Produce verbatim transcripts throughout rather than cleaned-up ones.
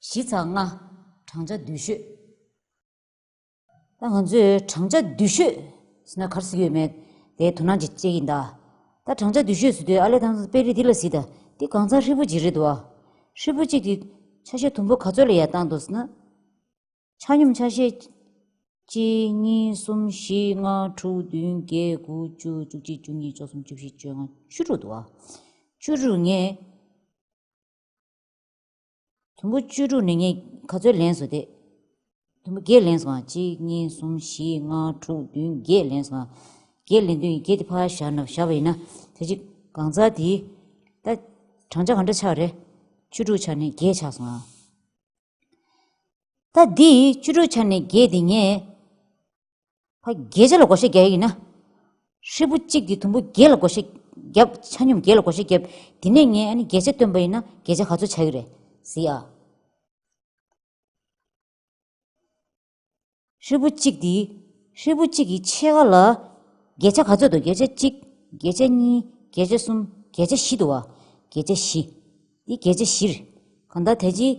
བཞི་ཚེག་ལྔ། བགྲང་བྱ་བསྡུས་ཤོས། ད་ང་ཚོས་བགྲང་བྱ་བསྡུས་ཤོས་ཟེར་ན་ག་རེ་ཟེར་གྱི་ཡོད་མེད་དེ་དོ་སྣང་ཅིག་བྱེད་ཀྱི་ཡིན་ད། ད་བགྲང་བྱ་བསྡུས་ཤོས་ཟེར་དུས་ཨ་ལས་དང་དཔེ་རིས་འདི་ལ་གཟིགས་ད། འདི་གང་ཚང་ཧྲིལ་པོ་ཅིག་རེད་འདུག་ཨ། ཧྲིལ་པོ་གཅིག་དེ་ཆ་ཤས་དུམ་བུ་ག་ཚོད་ལ་ཡར་བཏང་འདུག་ཟེར་ན། ཆ་སྙོམས་ཆ་ཤས། གཅིག་གཉིས་གསུམ་བཞི་ལྔ་དྲུག་བདུན་བརྒྱད་དགུ་བཅུ་བཅུ་གཅིག་བཅུ་གཉིས་བཅུ་གསུམ་བཅུ་བཞི་བཅོ་ལྔ་བཅུ་དྲུག་འདུག་ཨ། བཅུ་དྲུག་ངས། དུམ་བུ་བཅུ་དྲུག་ནས་ངས་ག་ཚོད་ལེན་སོང་སྟེ། དུམ་བུ་བརྒྱད་ལེན་སོང་ཨ། གཅིག་གཉིས་གསུམ་བཞི་ལྔ་དྲུག་བདུན་བརྒྱད་ལེན་སོང་ཨ། བརྒྱད་ལེན་དུས་བརྒྱད་དེ་ཕར་བཞག་ན་བཞག་པ་ཡིན་ན་དེ་གཅིག་གང་ཚང་དེ། ད་བགྲང་བྱ་ག་འདྲ་ཆགས་རེད། བཅུ་དྲུག་ཆ་ནས་བརྒྱད་ཆགས་སོང་ཨ། ད་འདི་བཅུ་དྲུག་ཆ་ནས་བརྒྱད་དེ་ངས་ཕ་བརྒྱད་ཆ་ལ་བགོ་བཤའ་རྒྱག་ཡིན་ན། ཧྲིལ་པོ་གཅིག་དེ་དུམ་བུ་བརྒྱད་ལ་བགོ་བཤའ་བརྒྱབ། ཆ་སྙོམས་བརྒྱད་ལ་བགོ་བཤའ་བརྒྱབ། དེ་ནས་ངས་ཨ་ནི་བརྒྱད་ཆ་བཏོན་པ་ཡིན་ན་བརྒྱད་ཆ་ག་ཚོད་ཆགས་ཀྱི་རེད་ཟེར་ཡ། ཧྲིལ་པོ་གཅིག་དེ། ཧྲིལ་པོ་གཅིག་གི་ཕྱེད་ཀ་ལ། བརྒྱད་ཆ་ག་ཚོད་འདུག་བརྒྱད་ཆ་གཅིག་བརྒྱད་ཆ་གཉིས། བརྒྱད་ཆ་གསུམ། བརྒྱད་ཆ་བཞི་འདུག་བ། བརྒྱད་ཆ་བཞི། འདི་བརྒྱད་ཆ་བཞི་རེད། གང་ལྟར་ད་ཅི།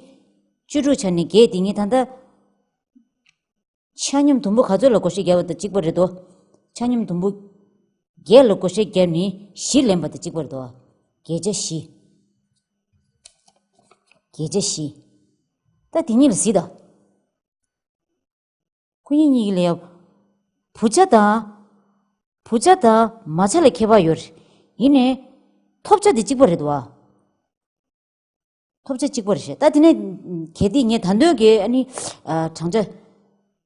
བཅུ་དྲུག་ཆ་ནས་བརྒྱད་དེ་ངས་ད་ལྟ། ཆ་སྙོམས་དུམ་བུ་ག་ཚོད་ལ་བགོ་བཤའ་བརྒྱབ་པ་དང་གཅིག་པ་རེད་དོ། ཆ་སྙོམས་དུམ་བུ་བརྒྱད་ལ་བགོ་བཤའ་བརྒྱབ་ནས་བཞི་ལེན་པ་དང་གཅིག་པ་རེད་དོ། བརྒྱད་ཆ་བཞི། བརྒྱད་ཆ་བཞི། ད་དེ་གཉིས་ལ་གཟིགས་དང་། ཁོ་གཉིས་གཉིས་ཀྱི་ལ་ཡ། བུ་ཆ་དང་། བུ་ཆ་དང་མ་ཆ་ལ་ཁྱད་པར་ཡོད་རེད། ཡིན་ནའི། ཐོབ་ཆ་དེ་གཅིག་པ་རེད་དོ། ཐོབ་ཆ་གཅིག་པ་རེད་ཤག་ད་དེ་ནས་གལ་ཏེ་ངས་ད་དུང་གི་ཨ་ནི། ཨ། བགྲང་བྱ།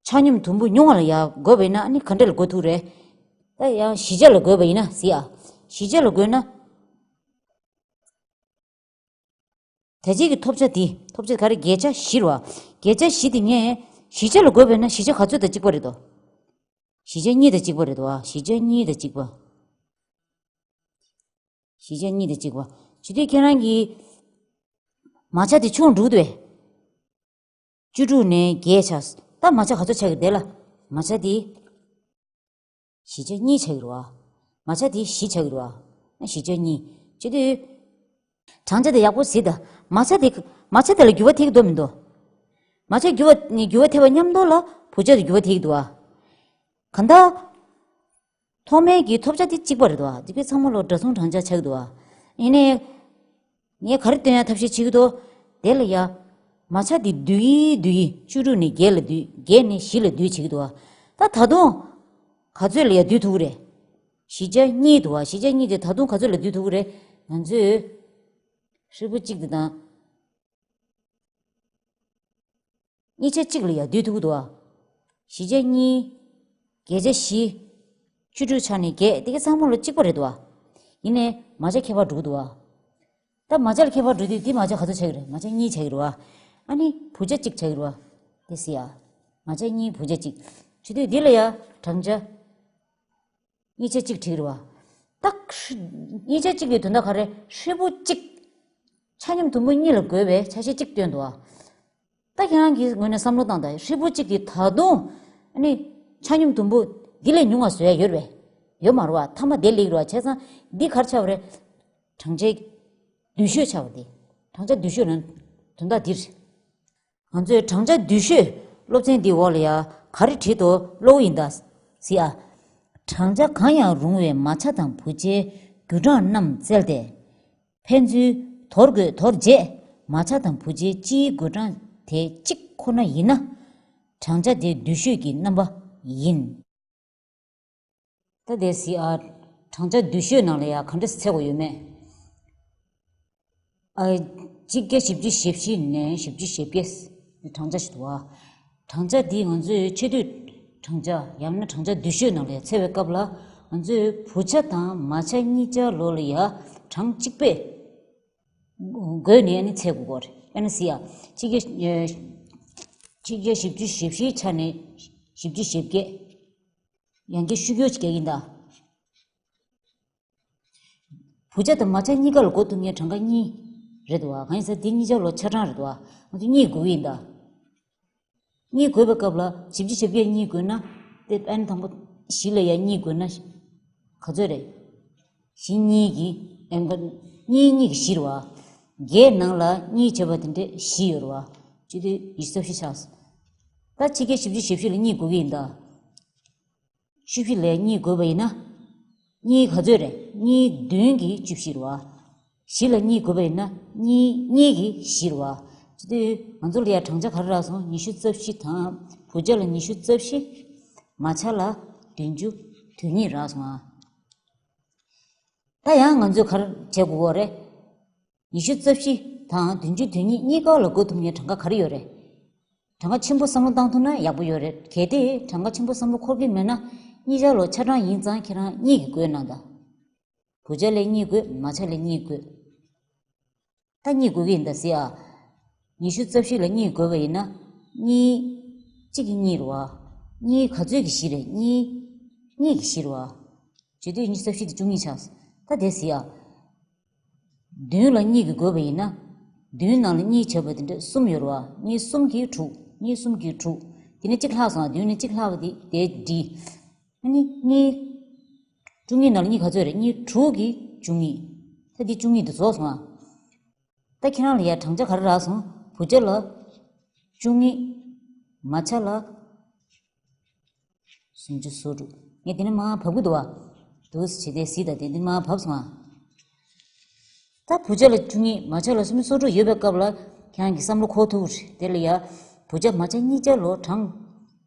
ཆ་སྙོམས་དུམ་བུ་ཉུང་བ་ལ་ཡར་བགོས་པ་ཡིན་ན་ཨ་ནི་ག་འདྲ་ལ་བགོ་ཐུབ་རེད། ད་ཡང་བཞི་ཆ་ལ་བགོས་པ་ཡིན་ན་ཟེར་ཡ། བཞི་ཆ་ལ་བགོས་ན། ད་ཅིག་གི་ཐོབ་ཆ་དེ་ཐོབ་ཆ་ག་རེ་བརྒྱད་ཆ་བཞི་རེད་བ། བརྒྱད་ཆ་བཞི་དེ་ངས་བཞི་ཆ་ལ་བགོས་པ་ཡིན་ན་བཞི་ཆ་ག་ཚོད་དང་གཅིག་པ་རེད་དོ། བཞི་ཆ་གཉིས་དང་གཅིག་པ་རེད་དོ། བཞི་ཆ་གཉིས་དང་གཅིག་པ། བཞི་ཆ་གཉིས་དང་གཅིག་པ། བྱེད་དུས་ཁྱེད་རང་གིས། མ་ཆ་དེ་ཆུང་འགྲོ་གི་འདུག་བས། བཅུ་དྲུག་ནས་བརྒྱད་ཆགས། ད་མ་ཆ་ག་ཚོད་ཆགས་ཀྱི་འདུག་ལ། མ་ཆ་དེ། བཞི་ཆ་གཉིས་ཆགས་ཀྱི་རེད་བ། མ་ཆ་དེ་བཞི་ཆགས་ཀྱི་རེད་བ། བཞི་ཆ་གཉིས། བྱེད་དུས། བགྲང་བྱ་དེ་ཡག་པོ་གཟིགས་དང་། མ་ཆ་དེ། མ་ཆ་དེ་ལ་འགྱུར་བ་ཐེབས་ཀྱི་འདུག་མི་འདུག་མ་ཆ་འགྱུར་བ་འགྱུར་བ་ཐེབས་པ་མཉམ་དུ་ལ་བུ་ཆ་དེ་འགྱུར་བ་ཐེབས་ཀྱི་འདུག་བ། གང་ལྟར། ཐོག་མའི་གི་ཐོབ་ཆ་དེ་གཅིག་པ་རེད་དོ། འདི་གའི་ཚང་མ་ལོ་འདྲ་མཚུངས་བགྲང་བྱ་ཆགས་འདུག་ཨ། ཡིན་ནའི། ངས་ག་རེ་སྟོན་ཡ་ཐབས་ཤེས་བྱེད་ཀྱི་འདུག་དེ་ལ་ཡ། མ་ཆ་དེ་བསྡུས་ཡིན་བསྡུས་ཡིན་བཅུ་དྲུག་ནས་བརྒྱད་ལ་བསྡུས་བརྒྱད་ནས་བཞི་ལ་བསྡུས་བྱེད་ཀྱི་འདུག་ཨ། ད་ད་དུང་། ག་ཚོད་ལ་ཡ་བསྡུས་ཐུབ་ཀྱི་རེད། བཞི་ཆ་གཉིས་འདུག་ཨ། བཞི་ཆ་གཉིས་དེ་ད་དུང་ག་ཚོད་ལ་བསྡུས་ཐུབ་ཀྱི་རེད། ང་ཚོས། ཧྲིལ་པོ་གཅིག་དེ་དང་། གཉིས་ཆ་གཅིག་ལ་ཡ་བསྡུས་ཐུབ་ཀྱི་འདུག་ཨ། བཞི་ཆ་གཉིས། བརྒྱད་ཆ་བཞི། བཅུ་དྲུག་ཆ་ནས་བརྒྱད་དེ་ག་ཚང་མ་ལ་གཅིག་པ་རེད་འདུག་ཨ། ཡིན་ནའི་མ་ཆ་ཁྱད་པར་འགྲོ་གི་འདུག་ཨ། ད་མ་ཆ་ལ་ཁྱད་པར་འགྲོ་དུས་འདི་མ་ཆ་ག་ཚོད་ཆགས་ཀྱི་རེད། མ་ཆ་གཉིས་ཆགས་ཀྱི་རེད་བ། ཨ་ནི་བུ་ཆ་གཅིག་ཆགས་ཀྱི་རེད་བ། དེ་སི་ཡ། མ་ཆ་གཉིས་བུ་ཆ་གཅིག་བྱེད་དུས་འདི་ལ་ཡ་བགྲང་བྱ། གཉིས་ཆ་གཅིག་བྲིས་རེད་བ། ད། གཉིས་ཆ་གཅིག་གི་དོན་དག་ག་རེ། ཧྲིལ་པོ་གཅིག་ཆ་སྙོམས་དུམ་བུ་གཉིས་ལ་བགོས་པའི་ཆ་ཤས་གཅིག་བཏོན་འདུག་བ། ད་ཁྱེད་རང་གི་ངོས་ནས་བསམ་བློ་བཏང་དང་། ཧྲིལ་པོ་གཅིག་གིས་ད་དུང་ཨ་ནི་ཆ་སྙོམས་དུམ་བུ་འདི་ལས་ཉུང་བ་བཟོ་ཡ་ཡོད་རེད་པས། ཡོད་མ་རེད་བ། མཐའ་མ་དེ་ལེགས་རེད་བ། བྱས་ཙང་འདི་ག་རེ་ཆགས་པ་རེད། བགྲང་བྱའི་བསྡུས་ཤོས་ཆགས་པ་དེ། བགྲང་བྱ་བསྡུས་ཤོས་ནང་དོན་དག་འདི་རེད། ང་ཚོས་བགྲང་བྱ་བསྡུས་ཤོས་སློབ་ཚན་འདིའི་འོག་ལ་ཡ་ག་རེ་བྲིས་འདུག་ཀློག་ཡིན་ད་ཟེར་ཨ། བགྲང་བྱ་གང་ཡང་རུང་བའི་མ་ཆ་དང་བུ་ཆའི་རྒྱུན་གྲངས་རྣམས་བཙལ་ཏེ། ཕན་ཚུན་དོར་དགོས་དོར་རྗེས་མ་ཆ་དང་བུ་ཆའི་སྤྱིའི་རྒྱུན་གྲངས་དེ་གཅིག་ཁོ་ན་ཡིན་ན། བགྲང་བྱ་དེ་བསྡུས་ཤོས་ཀྱི་རྣམ་པ་ཡིན། ད་དེ་སི་ཨ། བགྲང་བྱ་བསྡུས་ཤོས་ནང་ལ་ཡ་ག་འདྲ་སེ་འཚོལ་དགོས་ཡོད་མེད། ཨ། གཅིག་བརྒྱ་བཞི་བཅུ་ཞེ་བཞི་ནས་བཞི་བཅུ་ཞེ་བརྒྱད་བགྲང་བྱ་ཞིག་འདུག་བ། བགྲང་བྱ་འདི་ང་ཚོའི་ཆེས་མཐོའི་བགྲང་བྱ་ཡང་ན་བགྲང་བྱ་བསྡུས་ཤོས་ནང་ལ་ཡ་འཚོལ་བའི་སྐབས་ལ། ང་ཚོས་བུ་ཆ་དང་མ་ཆ་གཉིས་ཆ་ལོ་ལ་ཡ་གྲངས་གཅིག་པས་བགོས་ནས་ཨ་ནི་འཚོལ་དགོས་ཀྱི་རེད། ཨ་ནི་སི་ཨ། གཅིག་བརྒྱ། ཨ། གཅིག་བརྒྱ་བཞི་བཅུ་ཞེ་བཞིའི་ཆ་ནས་བཞི་བཅུ་ཞེ་བརྒྱད། ཡང་བསྐྱར་ཤོག་གུ་གཅིག་རྒྱག་གི་ཡིན་ད། བུ་ཆ་དང་མ་ཆ་གཉིས་ཀ་ལ་བགོ་ཐུབ་མཁན་གྲངས་ཀ་གཉིས་རེད་འདུག་བ། གང་ཡིན་ཟེར་དེ་གཉིས་ཆ་ལོ་ཆ་གྲངས་རེད་འདུག་བ། ང་ཚོ་གཉིས་བགོ་གི་ཡིན་ད། གཉིས་བགོས་པའི་སྐབས་ལ་བཞི་བཅུ་ཞེ་བརྒྱད་གཉིས་བགོས་ན། དེ་ཨ་ནི་དང་པོ་བཞི་ལ་ཡ་གཉིས་བགོས་ན། ག་ཚོད་རེད། བཞི་གཉིས་ཀྱི། ཨེ། གཉིས་གཉིས་ཀྱི་བཞི་རེད་བ། བརྒྱད་ནང་ལ་གཉིས་བྱས་པ་དེ་འདྲས་བཞི་ཡོད་རེད་བ། བྱེད་དུས་ཉི་ཤུ་རྩ་བཞི་ཆགས་སོང་། ད་ཕྱི་རྒྱལ་བཞི་བཅུ་ཞེ་བཞི་ལ་གཉིས་དགོས་ཀྱི་ཡིན་ད། བཅུ་བཞི་ལས་གཉིས་དགོས་པ་ཡིན་ན། གཉིས་ག་ཚོད་རེད། གཉིས་བདུན་གྱིས་བཅུ་བཞི་རེད་བ། བཞི་ལ་གཉིས་དགོས་པ་ཡིན་ན་གཉིས་གཉིས་ཀྱིས་བཞི་རེད་བ། བྱེད་དུས་ང་ཚོ་ལ་ཡ་གྲངས་ཆ་ག་རེ་རག་སོང་། ཉི་ཤུ་རྩ་བཞི་དང་བུ་ཆ་ལ་ཉི་ཤུ་རྩ་བཞི། མ་ཆ་ལ་བདུན་ཅུ་དོན་གཉིས་རག་སོང་ཨ། ད་ཡང་ང་ཚོས་ག་རེ་བྱེད་དགོས་ཀྱི་རེད། ཉི་ཤུ་རྩ་བཞི་དང་བདུན་ཅུ་དོན་གཉིས་གཉིས་ཀ་ལ་བགོ་ཐུབ་མཁན་གྲངས་ཀ་ག་རེ་ཡོད་རེད། གྲངས་ཀ་ཆེན་པོ་བསམ་བློ་བཏང་ཐུབ་ན་ཡག་པོ་ཡོད་རེད། གལ་ཏེ་གྲངས་ཀ་ཆེན་པོ་བསམ་བློ་འཁོར་གྱི་མེད་ན་གཉིས་ཆ་ལོ་ཆ་གྲངས་ཡིན་ཙང་ཁྱེད་རང་གཉིས་ཀྱིས་བགོས་གནང་དང་། བུ་ཆ་ལས་གཉིས་དགོས། མ་ཆ་ལས་གཉིས་དགོས། ད་གཉིས་དགོས་ཀྱི་ཡིན་ད་ཟེར་ཨ། ཉི་ཤུ་རྩ་བཞི་ལ་གཉིས་དགོས་པ་ཡིན་ན། གཉིས། གཅིག་གིས་གཉིས་རེད་བ། གཉིས་ག་ཚོད་ཀྱིས་བཞི་རེད། གཉིས། གཉིས་ཀྱིས་བཞི་རེད་བ། བྱེད་དུས་ཉི་ཤུ་རྩ་བཞི་དེ་བཅུ་གཉིས་ཆགས་སོང་། ད་དེ་ཟེར་ཨ། བདུན་ལ་གཉིས་ཀྱིས་བགོས་པ་ཡིན་ན། བདུན་ནང་ལ་གཉིས་བྱས་པ་དེ་འདྲ་གསུམ་ཡོད་རེད་བ། གཉིས་གསུམ་གྱིས་དྲུག་གཉིས་གསུམ་གྱིས་དྲུག་དེ་ནས་གཅིག་ལྷག་སོང་ཨ། བདུན་ནས་གཅིག་ལྷག་པ་དེ་དེ་འགྲིག་ཨ་ནི་གཉིས། བཅུ་གཉིས་ནང་ལ་གཉིས་ག་ཚོད་རེད། གཉིས་དྲུག་གིས་བཅུ་གཉིས། ད་འདི་བཅུ་གཉིས་དེ་རྫོགས་སོང་ཨ། ད་ཁྱེད་རང་ལ་ཡ་གྲངས་ཆ་ག་རེ་རག་སོང་། བུ་ཆ་ལ་བཅུ་གཉིས། མ་ཆ་ལ་སུམ་ཅུ་སོ་དྲུག་ངས་དེ་ནས་མར་བབས་ཀྱི་འདུག་བ། འདུག་སེ་བྱས་ཏེ་གཟིགས་དང་། དེ་འདི་མར་བབས་སོང་ཨ། ད་བུ་ཆ་ལ་བཅུ་གཉིས། མ་ཆ་ལ་སུམ་ཅུ་སོ་དྲུག་ཡོད་པའི་སྐབས་ལ་ཁྱེད་རང་གིས་བསམ་བློ་འཁོར་ཐུབ་རེད། དེ་ལ་ཡ་བུ་ཆ་མ་ཆ་གཉིས་ཆ་ལོ་གྲངས་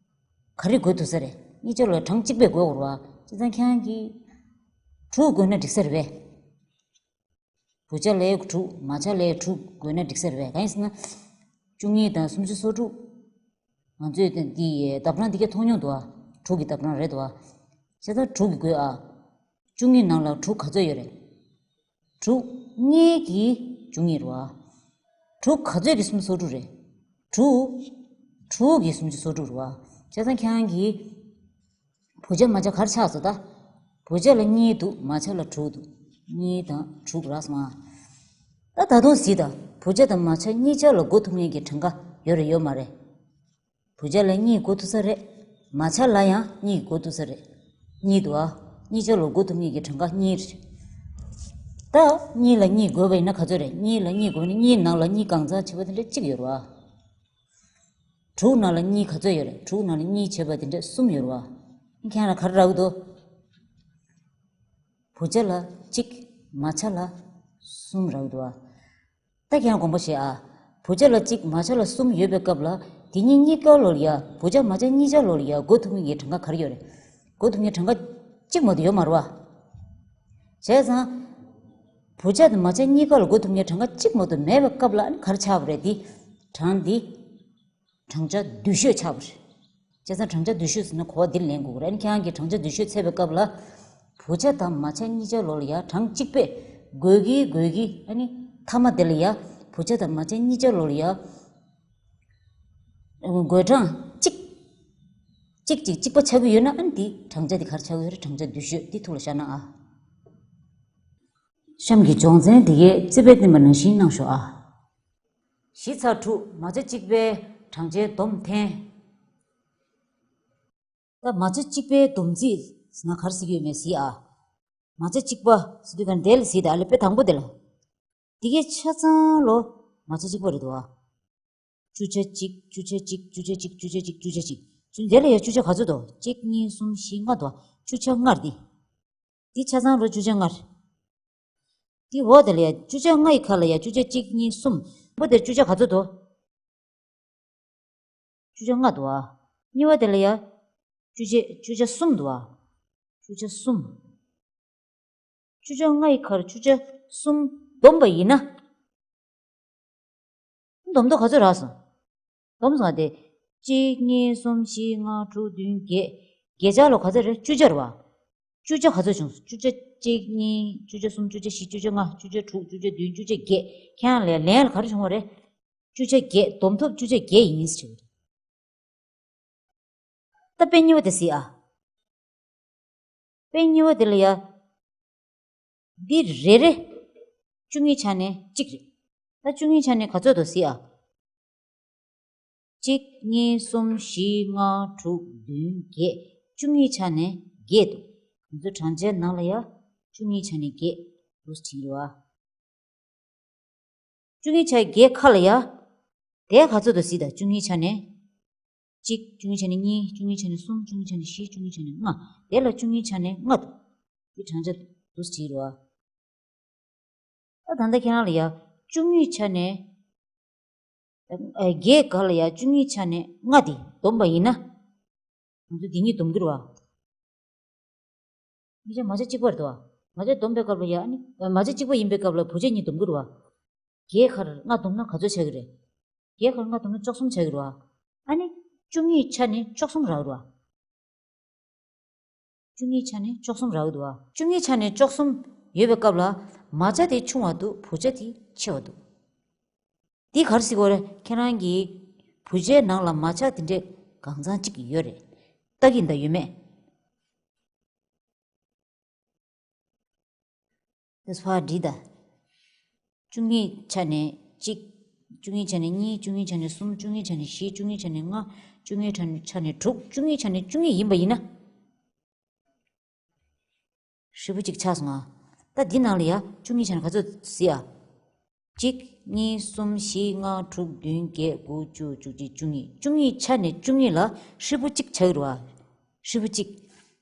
ག་རེ་བགོ་ཐུབ་ས་རེད། གཉིས་ཆ་ལོ་གྲངས་གཅིག་པས་བགོ་དགོས་རེད་བ། བྱས་ཙང་ཁྱེད་རང་གིས་དྲུག་བགོས་ན་འགྲིག་ས་རེད་པས། བུ་ཆ་ལས་དྲུག་མ་ཆ་ལས་དྲུག་བགོས་ན་འགྲིག་ས་རེད་པས། གང་ཡིན་ཟེར་ན། བཅུ་གཉིས་དང་སུམ་ཅུ་སོ་དྲུག་ང་ཚོས་འདི་ཡི་ལྡབ་གྲངས་འདི་ག་མཐོང་མྱོང་འདུག་ཨ། དྲུག་གི་ལྡབ་གྲངས་རེད་འདུག་ཨ། བྱས་ཙང་དྲུག་གིས་བགོས་ཨ། བཅུ་གཉིས་ནང་ལ་དྲུག་ག་ཚོད་ཡོད་རེད། དྲུག་གཉིས་ཀྱིས་བཅུ་གཉིས་རེད་བ། དྲུག་ག་ཚོད་ཀྱིས་སུམ་ཅུ་སོ་དྲུག་རེད། དྲུག་དྲུག་གིས་སུམ་ཅུ་སོ་དྲུག་རེད་བ། བྱས་ཙང་ཁྱེད་རང་གིས་བུ་ཆ་མ་ཆ་ག་རེ་ཆགས་སོང་ད། བུ་ཆ་ལ་གཉིས་འདུག་མ་ཆ་ལ་དྲུག་འདུག་གཉིས་དང་དྲུག་རག་སོང་ཨ། ད་ད་དུང་གཟིགས་དང་། བུ་ཆ་དང་མ་ཆ་གཉིས་ཆ་ལ་བགོ་ཐུབ་མཁན་གྱི་གྲངས་ཀ་ཡོད་རེད་ཡོད་མ་རེད། བུ་ཆ་ལ་གཉིས་བགོ་ཐུབ་ས་རེད། མ་ཆ་ལ་ཡང་གཉིས་བགོ་ཐུབ་ས་རེད། གཉིས་འདུག་ཨ། གཉིས་ཆ་ལ་བགོ་ཐུབ་མཁན་གྱི་གྲངས་ཀ་གཉིས་རེད། ད་གཉིས་ལ་གཉིས་བགོས་པ་ཡིན་ན་ག་ཚོད་རེད། གཉིས་ལ་གཉིས་བགོས་ན་གཉིས་ནང་ལ་གཉིས་གང་ཚང་བྱས་པ་དེ་འདྲ་གཅིག་ཡོད་རེད་བ། དྲུག་ནང་ལ་གཉིས་ག་ཚོད་ཡོད་རེད། དྲུག་ནང་ལ་གཉིས་བྱས་པ་དེ་འདྲ་གསུམ་ཡོད་རེད་བ། ཁྱེད་རང་ལ་ག་རེ་རག་གི་འདུག་བུ་ཆ་ལ་གཅིག་མ་ཆ་ལ་གསུམ་རག་གི་འདུག་བ། ད་ཁྱེད་རང་དགོངས་པ་བཞེས་ཨ། བུ་ཆ་ལ་གཅིག་མ་ཆ་ལ་གསུམ་ཡོད་པའི་སྐབས་ལ། དེ་གཉིས་གཉིས་ཀ་ལོ་ལ་ཡ། བུ་ཆ་མ་ཆ་གཉིས་ཆ་ལོ་ལ་ཡ་བགོ་ཐུབ་མཁན་གྱི་གྲངས་ཀ་ག་རེ་ཡོད་རེད། བགོ་ཐུབ་མཁན་གྱི་གྲངས་ཀ་གཅིག་མ་གཏོགས་ཡོད་མ་རེད་བ། བྱས་ཙང་། བུ་ཆ་དང་མ་ཆ་གཉིས་ཀ་ལ་བགོ་ཐུབ་མཁན་གྱི་གྲངས་ཀ་གཅིག་མ་གཏོགས་མེད་པའི་སྐབས་ལ་ཨ་ནི་ག་རེ་ཆགས་པ་རེད། འདི་གྲངས་འདི། གྲངས་ཆ་བསྡུས་ཤོས་ཆགས་པ་རེད། བྱས་ཙང་གྲངས་ཆ་བསྡུས་ཤོས་ཟེར་ན་གོ་བ་འདི་ལེན་དགོས་ཀྱི་རེད། ཨ་ནི་ཁྱེད་རང་གིས་གྲངས་ཆ་བསྡུས་ཤོས་འཚོལ་བའི་སྐབས་ལ། བུ་ཆ་དང་མ་ཆ་གཉིས་ཆ་ལོ་ལ་ཡ་གྲངས་གཅིག་པས་བགོས་ཀྱིན་བགོས་ཀྱིན་ཨ་ནི་མཐའ་མ་དེ་ལ་ཡ། བུ་ཆ་དང་མ་ཆ་གཉིས་ཆ་ལོ་ལ་ཡ་བགོད་གྲངས་གཅིག་གཅིག་གཅིག་གཅིག་པ་ཆགས་ཀྱི་ཡོད་ན་ཨ་ནི་འདི་གྲངས་ཆ་འདི་ག་རེ་ཆགས་ཀྱི་ཡོད་རེད། གྲངས་ཆ་བསྡུས་ཤོས་འདི་ཐུགས་ལ་ཤར་ན་ཨ། གཤམ་གྱི་སྦྱོང་ཚན་འདི་གའི་རྩིས་དཔེ་བསྟན་པ་ནང་བཞིན་གནང་ཤོག་ཨ། བཞི་ཚེག་དྲུག་མ་ཆ་གཅིག་པའི་གྲངས་ཆའི་སྡོམ་འཐེན། ད་མ་ཆ་གཅིག་པའི་སྡོམ་རྩིས་ཟེར་ན་ག་རེ་ཟེར་གྱི་ཡོད་མེད་གཟིགས་ཨ། མ་ཆ་གཅིག་པ་ཟེར་དུས་ག་འདྲ་ལ་གཟིགས་དང་། ཨ་ལས་དཔེ་དང་པོ་དེ་ལ། དེ་གའི་ཆ་ཚང་ལོ་མ་ཆ་གཅིག་པ་རེད་འདུག་ཨ། བཅུ་ཆ་གཅིག་བཅུ་ཆ་གཅིག་བཅུ་ཆ་གཅིག་བཅུ་ཆ་གཅིག་བཅུ་ཆ་གཅིག་བཅུ། འདི་ལ་ཡ་བཅུ་ཆ་ག་ཚོད་འདུག་གཅིག་གཉིས་གསུམ་བཞི་ལྔ་འདུག་ཨ། བཅུ་ཆ་ལྔ་རེད་འདི། འདི་ཆ་ཚང་ལོ་བཅུ་ཆ་ལྔ་རེད། དེ་འོག་དེ་ལ་ཡ་བཅུ་ཆ་ལྔ་ཡི་ཁ་ལ་ཡ་བཅུ་ཆ་གཅིག་གཉིས་གསུམ། པོ་དེར་བཅུ་ཆ་ག་ཚོད་འདུག་བཅུ་ཆ་ལྔ་འདུག་ཨ། གཉིས་པ་དེ་ལ་ཡ་བཅུ་ཆ་བཅུ་ཆ་གསུམ་འདུག་ཨ། བཅུ་ཆ་གསུམ། བཅུ་ཆ་ལྔ་ཡི་ཁར་བཅུ་ཆ་གསུམ་བསྡོམས་པ་ཡིན་ན། བསྡོམས་ཐོག་ག་ཚོད་རག་སོང་། བསྡོམས་སོང་སྟེ། གཅིག་གཉིས་གསུམ་བཞི་ལྔ་དྲུག་བདུན་བརྒྱད། བརྒྱད་ཆ་ལོ་ག་ཚོད་རེད། བཅུ་ཆ་རེད་བ། བཅུ་ཆ་ག་ཚོད་བྱུང་སོང་། བཅུ་ཆ་གཅིག་གཉིས། བཅུ་ཆ་གསུམ། བཅུ་ཆ་བཞི། བཅུ་ཆ་ལྔ། བཅུ་ཆ་དྲུག་བཅུ་ཆ་བདུན། བཅུ་ཆ་བརྒྱད། ཁྱེད་རང་ལ་ལན་ལ་ག་རེ་བྱུང་བ་རེད། བཅུ་ཆ་བརྒྱད། བསྡོམས་ཐོག་བཅུ་ཆ་བརྒྱད་ཡིན་ཟེར་བ་རེད། ད་དཔེ་གཉིས་པ་དེ་གཟིགས་ཨ། དཔེ་གཉིས་པ་དེ་ལ་ཡ། འདི་རེ་རེ། བཅུ་གཉིས་ཆ་ནས་གཅིག་རེད། ད་བཅུ་གཉིས་ཆ་ནས་ག་ཚོད་འདུག་གཟིགས་ཨ། གཅིག་གཉིས་གསུམ་བཞི་ལྔ་དྲུག་བདུན་བརྒྱད། བཅུ་གཉིས་ཆ་ནས་བརྒྱད་འདུག་ང་ཚོ་གྲངས་ཆའི་ནང་ལ་ཡ། བཅུ་གཉིས་ཆ་ནས་བརྒྱད་འདུག་བྲིས་ཡོད་ཨ། བཅུ་གཉིས་ཆ་བརྒྱད་ཁ་ལ་ཡ། དེ་ག་ཚོད་འདུག་གཟིགས་དང་། བཅུ་གཉིས་ཆ་ནས་གཅིག་བཅུ་གཉིས་ཆ་ནས་གཉིས། བཅུ་གཉིས་ཆ་ནས་གསུམ། བཅུ་གཉིས་ཆ་ནས་བཞི། བཅུ་གཉིས་ཆ་ནས་ལྔ། དེ་ལ་བཅུ་གཉིས་ཆ་ནས་ལྔ་འདུག་འདི་གྲངས་ཆ་འདུག་བྲིས་རེད་བ། ད་ད་ལྟ་ཁྱེད་རང་ལ་ཡ་བཅུ་གཉིས་ཆ་ནས་ཨ་བརྒྱད་ག་ལ་ཡ་བཅུ་གཉིས་ཆ་ནས་ལྔ་དེ་བསྡོམས་པ་ཡིན་ན། ང་ཚོ་འདི་གཉིས་བསྡོམས་ཀྱི་རེད་བ། ཡིན་ཙང་མ་ཆ་གཅིག་པ་རེད་དོ། མ་ཆ་བསྡོམས་པའི་སྐབས་ལ་ཡ་ཨ་ནི། མ་ཆ་གཅིག་པ་ཡིན་པའི་སྐབས་ལ་བུ་ཆ་གཉིས་བསྡོམས་ཀྱི་རེད་བ། བརྒྱད་ཁར་ལྔ་བསྡོམས་ན་ག་ཚོད་ཆགས་ཀྱི་རེད། བརྒྱད་ཁར་ལྔ་བསྡོམས་ན་བཅུ་གསུམ་ཆགས་ཀྱི་རེད་བ། ཨ་ནི། བཅུ་གཉིས་ཆ་ནས་བཅུ་གསུམ་རག་གི་རེད་བ། བཅུ་གཉིས་ཆ་ནས་བཅུ་གསུམ་རག་གི་འདུག་བ། བཅུ་གཉིས་ཆ་ནས་བཅུ་གསུམ་ཡོད་པའི་སྐབས་ལ་མ་ཆ་དེ་ཆུང་བ་འདུག་བུ་ཆ་དེ་ཆེ་བ་འདུག་འདི་ག་རེ་ཟེར་གྱི་ཡོད་རེད། ཁྱེད་རང་གི་བུ་ཆའི་ནང་ལ་མ་ཆ་དེ་འདྲས་གང་ཚང་གཅིག་ཡོད་རེད། ལྟ་གི་ཡིན་ད་ཡོད་མེད། དེ་ཕར་བྲིས་དང་། བཅུ་གཉིས་ཆ་ནས་གཅིག་བཅུ་གཉིས་ཆ་ནས་གཉིས། བཅུ་གཉིས་ཆ་ནས་གསུམ། བཅུ་གཉིས་ཆ་ནས་བཞི། བཅུ་གཉིས་ཆ་ནས་ལྔ། བཅུ་གཉིས་ཆ་ནས་དྲུག་བཅུ་གཉིས་ཆ་ནས་བཅུ་གཉིས་ཡིན་པ་ཡིན་ན། ཧྲིལ་པོ་གཅིག་ཆགས་སོང་ང་། ད་འདི་ནང་ལ་ཡ་བཅུ་གཉིས་ཆ་ནས་ག་ཚོད་གཟིགས་ཨ། གཅིག་གཉིས། གསུམ། བཞི། ལྔ། དྲུག་བདུན། བརྒྱད། དགུ། བཅུ། བཅུ་གཅིག་བཅུ་གཉིས། བཅུ་གཉིས་ཆ་ནས་བཅུ་གཉིས་ལ་ཧྲིལ་པོ་གཅིག་ཆགས་ཀྱི་རེད་བ། ཧྲིལ་པོ་གཅིག་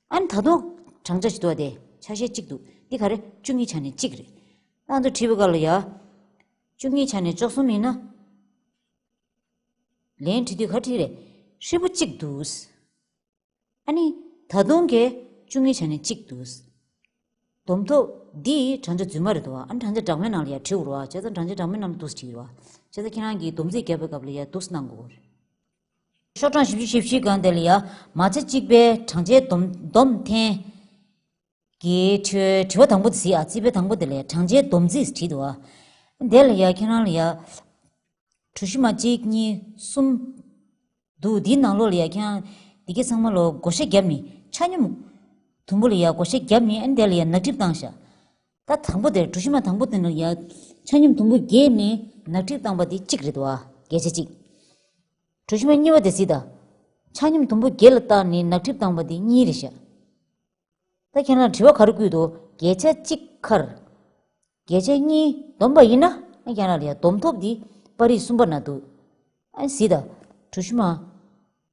ཨ་ནི་ད་དུང་གྲངས་ཆ་ཞིག་འདུག་བ། དེ་ཆ་ཤས་གཅིག་འདུག་འདི་ག་རེ། བཅུ་གཉིས་ཆ་ནས་གཅིག་རེད། ད་ང་ཚོ་བྲིས་པའི་སྐབས་ལ་ཡ། བཅུ་གཉིས་ཆ་ནས་བཅུ་གསུམ་ཡིན་ན། ལན་བྲིས་དུས་ག་བྲིས་རེད། ཧྲིལ་པོ་གཅིག་འདུག་ཨ་ནི། ད་དུང་གི་བཅུ་གཉིས་ཆ་ནས་གཅིག་འདུག་བསྡོམས་ཐོབ་འདི་གྲངས་ཆ་རྫུན་མ་རེད་དོ། ཨ་ནི་གྲངས་ཆ་སྦྲགས་མའི་ནང་ལ་ཡ་བྲིས་དགོས་རེད་བ། བྱས་ཙང་གྲངས་ཆ་སྦྲགས་མའི་ནང་ལ་འདུག་སེ་བྲིས་ཀྱི་རེད་བ། བྱས་ཙང་ཁྱེད་རང་གིས་སྡོམ་རྩིས་རྒྱབ་པའི་སྐབས་ལ་ཡ་འདུག་སེ་གནང་དགོས་རེད། ཤོག་གྲངས་བཞི་བཅུ་ཞེ་བཞི་སྒང་དེ་ལ་ཡ་མ་ཆ་གཅིག་པའི་གྲངས་ཆའི་བསྡོམས་བསྡོམས་ཐེངས་ཀྱི་དྲི་དྲི་བ་དང་པོ་དེ་གཟིགས་ཨ། རྩིས་དཔེ་དང་པོ་དེ་ལ་ཡ་གྲངས་ཆའི་བསྡོམས་རྩིས་བྲིས་འདུག་ཨ། དེ་ལ་ཡ་ཁྱེད་རང་ལ་ཡ། གྲུ་བཞི་མ་གཅིག་གཉིས་གསུམ་འདུག་འདིའི་ནང་ལོགས་ལ་ཡ་ཁྱེད་རང་འདི་གའི་ཚང་མ་ལོ་བགོ་བཤའ་བརྒྱབ་ནས་ཆ་སྙོམས་དུམ་བུ་ལ་ཡ་བགོ་བཤའ་བརྒྱབ་ནས་ཨ་ནི་དེ་ལ་ཡ་ནག་ཊིབ་བཏང་ཤག་ད་དང་པོ་དེར་གྲུ་བཞི་མ་དང་པོ་དེ་ནང་ལ་ཡ་ཆ་སྙོམས་དུམ་བུ་བརྒྱད་ནས་ནག་ཊིབ་བཏང་པ་དེ་གཅིག་རེད་འདུག་ཨ། བརྒྱ་ཆ་གཅིག་གྲུ་བཞི་མ་གཉིས་པ་དེ་གཟིགས་དང་། ཆ་སྙོམས་དུམ་བུ་བརྒྱད་ལ་བཏང་ནས་ནག་ཊིབ་བཏང་པ་དེ་གཉིས་རེད་ཤག་ད་ཁྱེད་རང་དྲི་བ་ག་རེ་བསྐུར་འདུག་བརྒྱ་ཆ་གཅིག་ཁར་བརྒྱ་ཆ་གཉིས་བསྡོམས་པ་ཡིན་ན། ཨ་ཁྱེད་རང་ལ་ཡ་བསྡོམས་ཐོབ་འདི་པར་རིས་གསུམ་པ་ན་འདུག་ཨ་གཟིགས་དང་། གྲུ་བཞི་མ་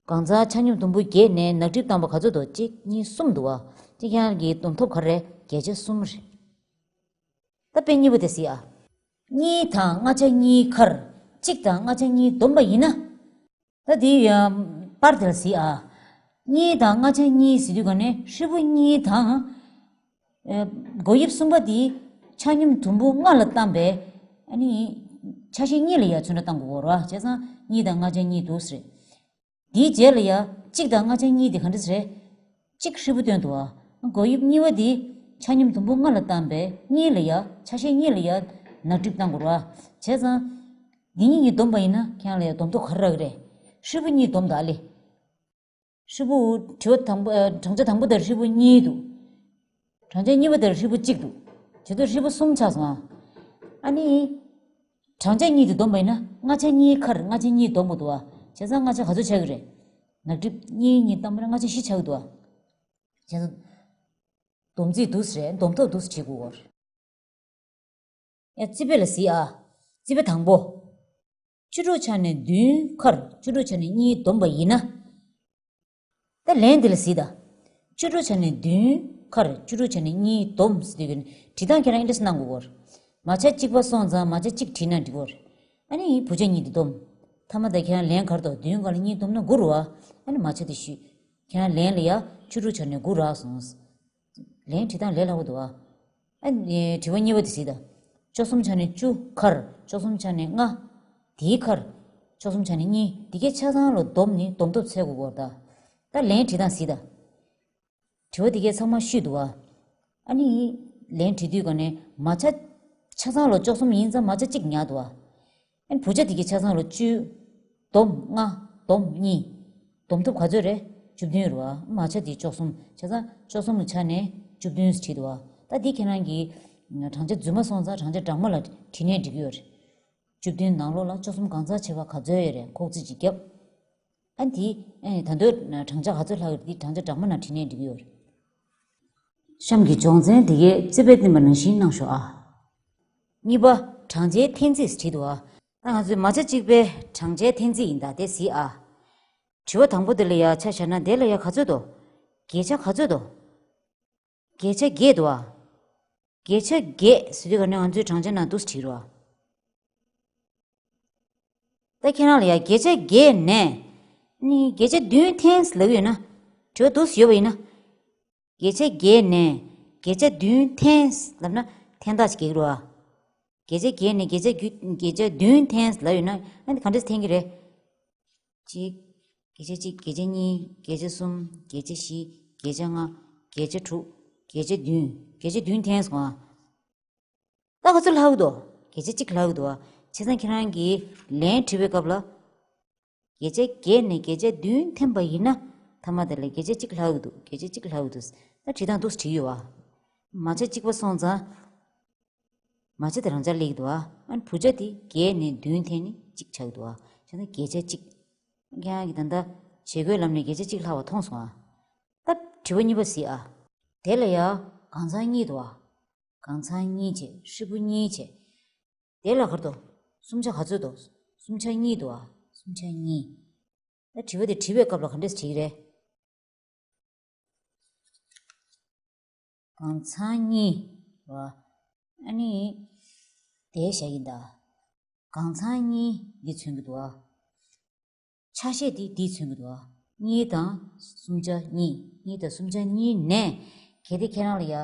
གང་ཚང་ཆ་སྙོམས་དུམ་བུ་བརྒྱད་ནས་ནག་ཊིབ་བཏང་པ་ག་ཚོད་འདུག་གཅིག་གཉིས་གསུམ་འདུག་བ། དེ་ཁྱེད་རང་གི་བསྡོམས་ཐོབ་ག་རེ་རེད། བརྒྱ་ཆ་གསུམ་རེད། ད་དཔེ་གཉིས་པ་དེ་གཟིགས་ཨ། གཉིས་དང་ལྔ་ཆ་གཉིས་ཁར་གཅིག་དང་ལྔ་ཆ་གཉིས་བསྡོམས་པ་ཡིན་ན། ད་དེ་ཡང་པར་དེར་གཟིགས་ཨ། གཉིས་དང་ལྔ་ཆ་གཉིས་ཟེར་དུས་ག་ནས་ཧྲིལ་པོ་གཉིས་དང་། ཨེ། བགོ་དབྱིབས་གསུམ་པ་དེ་ཆ་སྙོམས་དུམ་བུ་ལྔ་ལ་བཏང་པས། ཨ་ནི། ཆ་ཤས་གཉིས་ལ་ཡ་ཚོད་འདྲ་བཏང་དགོས་རེད་བ། བྱས་ཙང་གཉིས་དང་ལྔ་ཆ་གཉིས་འདུག་ཟེར། དེའི་རྗེས་ལ་ཡ་གཅིག་དང་ལྔ་ཆ་གཉིས་དེ་ག་འདྲ་ཟེར། གཅིག་ཧྲིལ་པོ་བཏོན་འདུག་བ། བགོ་དབྱིབས་གཉིས་པ་དེ་ཆ་སྙོམས་དུམ་བུ་ལྔ་ལ་བཏང་པས་གཉིས་ལ་ཡ་ཆ་ཤས་གཉིས་ལ་ཡ་ནག་ཊིབ་བཏང་དགོས་རེད་བ། བྱས་ཙང་། འདི་གཉིས་གཉིས་བསྡོམས་པ་ཡིན་ན་ཁྱེད་རང་ལ་ཡ་བསྡོམས་ཐོབ་ག་རེ་རག་གི་རེད། ཧྲིལ་པོ་གཉིས་བསྡོམས་དང་ཨ་ལེ། ཧྲིལ་པོ་དྲི་བ་དང་པོ་ཨ། གྲངས་ཆ་དང་པོ་དེར་ཧྲིལ་པོ་གཉིས་འདུག་གྲངས་ཆ་གཉིས་པ་དེར་ཧྲིལ་པོ་གཅིག་འདུག་བྱེད་དུས་ཧྲིལ་པོ་གསུམ་ཆགས་སོང་ཨ། ཨ་ནི། གྲངས་ཆ་གཉིས་དེ་བསྡོམས་པ་ཡིན་ན་ལྔ་ཆ་གཉིས་ཁར་ལྔ་ཆ་གཉིས་བསྡོམས་དགོས་འདུག་བ། བྱས་ཙང་ལྔ་ཆ་ག་ཚོད་ཆགས་ཀྱི་རེད། ནག་ཊིབ་གཉིས་གཉིས་བཏང་པ་ན་ལྔ་ཆ་བཞི་ཆགས་ཀྱི་འདུག་བ། བྱས་ཙང་། བསྡོམས་རྩིས་འདུག་སེ་རེད། བསྡོམས་ཐོབ་འདུག་སེ་བྱེད་དགོས་རེད། ཡ་རྩིས་དཔེ་ལ་གཟིགས་ཨ། རྩིས་དཔེ་དང་པོ། བཅུ་དྲུག་ཆ་ནས་བདུན་ཁར་བཅུ་དྲུག་ཆ་ནས་གཉིས་བསྡོམས་པ་ཡིན་ན། ད་ལན་འདི་ལ་གཟིགས་དང་། བཅུ་དྲུག་ཆ་ནས་བདུན་ཁར་བཅུ་དྲུག་ཆ་ནས་གཉིས་བསྡོམས་ཟེར་དུས་ཀྱི་བྲིས་སྟངས་ཁྱེད་རང་ཨེ་འདྲས་གནང་དགོས་ཀྱི་ཡོད་རེད། མ་ཆ་གཅིག་པ་སོང་ཙང་མ་ཆ་གཅིག་བྲིས་ན་འགྲིག་གི་ཡོད་རེད། ཨ་ནི་བུ་ཆ་གཉིས་དེ་བསྡོམས། མཐའ་མ་ད་ཁྱེད་རང་ལན་ག་རེ་འདུག་བདུན་སྒང་ལ་གཉིས་བསྡོམས་ན་དགུ་རེད་བ། ཨ་ནི་མ་ཆ་དེ་ཞུས། ཁྱེད་རང་ལན་ལ་ཡ་བཅུ་དྲུག་ཆ་ནས་དགུ་རག་སོང་། ལན་བྲིས་སྟངས་ལས་སླ་པོ་འདུག་ཨ། ཨ་ནི་དྲི་བ་གཉིས་པ་དེ་གཟིགས་དང་། བཅུ་གསུམ་ཆ་ནས་བཅུ་ཁར་བཅུ་གསུམ་ཆ་ནས་ལྔ། དེའི་ཁར་བཅུ་གསུམ་ཆ་ནས་གཉིས། དེ་གའི་ཆ་ཚང་ལ་བསྡོམས་ནས་བསྡོམས་ཐོབ་འཚོལ་དགོས་ཀྱི་ཡོད་རེད་ད། ད་ལན་བྲིས་སྟངས་གཟིགས་དང་། དྲི་བ་དེ་གའི་ཚང་མ་ཤོད་འདུག་ཨ། ཨ་ནི། ལན་བྲིས་དུས་ག་ནས་མ་ཆ། ཆ་ཚང་ལ་བཅུ་གསུམ་ཡིན་ཙང་མ་ཆ་གཅིག་ཉར་འདུག་ཨ། ཨ་ནི་བུ་ཆ་དེ་གའི་ཆ་ཚང་ལ་བཅུ། བསྡོམས་ལྔ། བསྡོམས་གཉིས། བསྡོམས་ཐོབ་ག་ཚོད་རེད། བཅུ་བདུན་རེད་བ། མ་ཆ་དེ་བཅུ་གསུམ་བྱས་ཙང་བཅུ་གསུམ་ལ་ཆ་ནས་བཅུ་བདུན་ཟེར་བྲིས་འདུག་བ། ད་འདི་ཁྱེད་རང་གིས་གྲངས་ཆ་རྫུན་མ་སོང་ཙང་གྲངས་ཆ་སྦྲགས་མ་ལ་བྲིས་ནའི་འགྲིག་གི་ཡོད་རེད། བཅུ་བདུན་ནང་ལོགས་ལ་བཅུ་གསུམ་གང་ཚང་ཆེ་བ་ག་ཚོད་ཡོད་རེད་ཁོག་རྩིས་ཅིག་བརྒྱབ། ཨ་འདི། ཨེ་ད་དུང་གྲངས་ཆ་ག་ཚོད་ལྷག་ཡོད་རེད་འདི་གྲངས་ཆ་སྦྲགས་མ་ནང་བྲིས་ནའི་འགྲིག་གི་ཡོད་རེད། གཤམ་གྱི་སྦྱོང་ཚན་འདི་གའི་རྩིས་དཔེ་བསྟན་པ་ནང་བཞིན་གནང་ཤོག་ཨ། གཉིས་པ། གྲངས་ཆའི་འཐེན་རྩིས་བྲིས་འདུག་ཨ། ད་ང་ཚོས་མ་ཆ་གཅིག་པའི་བགྲང་བྱའི་འཐེན་རྩིས་ཡིན་ད་དེ་གཟིགས་ཨ། དྲི་བ་དང་པོ་དེ་ལ་ཡ་ཆ་བཞག་ན་དེ་ལ་ཡ་ག་ཚོད་འདུག་བརྒྱད་ཆ་ག་ཚོད་འདུག་བརྒྱད་ཆ་བརྒྱད་འདུག་ཨ། བརྒྱད་ཆ་བརྒྱད་ཟེར་དུས་ག་ནས་ང་ཚོའི་བགྲང་བྱ་ནང་འདུག་སེ་བྲིས་རོགས་ཨ། ད་ཁྱེད་རང་ལ་ཡ་བརྒྱད་ཆ་བརྒྱད་ནས་ནི་བརྒྱད་ཆ་བདུན་འཐེན་ལབ་ཡོད་ན། དྲི་བ་འདུག་སེ་ཡོད་པ་ཡིན་ན། བརྒྱད་ཆ་བརྒྱད་ནས་བརྒྱད་ཆ་བདུན་འཐེན་ལབ་ན་འཐེན་ཐག་ཅིག་རྒྱག་རོགས་ཨ། བརྒྱད་ཆ་བརྒྱད་ནས་བརྒྱད་ཆ་བརྒྱད་བརྒྱད་ཆ་བདུན་འཐེན་ལབ་ཡོད་ན་ཨ་ནི་ག་འདྲས་འཐེན་གྱི་རེད། གཅིག་བརྒྱད་ཆ་གཅིག་བརྒྱད་ཆ་གཉིས་བརྒྱད་ཆ་གསུམ་བརྒྱད་ཆ་བཞི་བརྒྱད་ཆ་ལྔ་བརྒྱད་ཆ་དྲུག་བརྒྱད་ཆ་བདུན། བརྒྱད་ཆ་བདུན་འཐེན་སོང་ཨ། ད་ག་ཚོད་ལྷག་གི་འདུག་བརྒྱད་ཆ་གཅིག་ལྷག་གི་འདུག་ཨ། བྱས་ཙང་ཁྱེད་རང་གིས་ལན་བྲིས་པའི་སྐབས་ལ། བརྒྱད་ཆ་བརྒྱད་ནས་བརྒྱད་ཆ་བདུན་འཐེན་པ་ཡིན་ན་ཐ་མ་དེ་ལ་བརྒྱད་ཆ་གཅིག་ལྷག་གི་འདུག་བརྒྱད་ཆ་གཅིག་ལྷག་གི་འདུག་ད་བྲིས་སྟངས་འདུག་སེ་བྲིས་ཡོད་བ། མ་ཆ་གཅིག་པ་སོང་ཙང་། མ་ཆ་དེ་རང་འཇགས་སླེབས་ཀྱི་འདུག་བ། ཨ་ནི་བུ་ཆ་དེ་བརྒྱད་ནས་བདུན་འཐེན་ནས་གཅིག་ཆགས་ཀྱི་འདུག་བ། བྱས་ན་བརྒྱད་ཆ་གཅིག་ཁྱེད་རང་གིས་ད་ལྟ་བྱེད་སྒོའི་ལམ་ནས་བརྒྱད་ཆ་གཅིག་ལྷག་པ་མཐོང་སོང་ཨ། ད་དྲི་བ་གཉིས་པ་གཟིགས་ཨ། དེ་ལ་ཡ་གང་ཚང་གཉིས་འདུག་བ། གང་ཚང་གཉིས་བྱས་ཧྲིལ་པོ་གཉིས་བྱས། དེ་ལ་གར་དོ། སུམ་ཆ་ག་ཚོད་དོ། སུམ་ཆ་གཉིས་དོ་ཨ། སུམ་ཆ་གཉིས། ད་དྲི་བ་དེ་བྲིས་པའི་སྐབས་ལ་ག་འདྲས་བྲིས་རེད། གང་ཚང་གཉིས། བ། ཨ་ནི། དེ་བཞག་ཡིན་ད། གང་ཚང་གཉིས་འདི་མཚོན་གྱི་འདུག་ཨ། ཆ་ཤས་འདི་འདི་མཚོན་གྱི་འདུག་ཨ། གཉིས་དང་སུམ་ཆ་གཉིས། གཉིས་དང་སུམ་ཆ་གཉིས་ནས། གལ་ཏེ་ཁྱེད་རང་ལ་ཡ།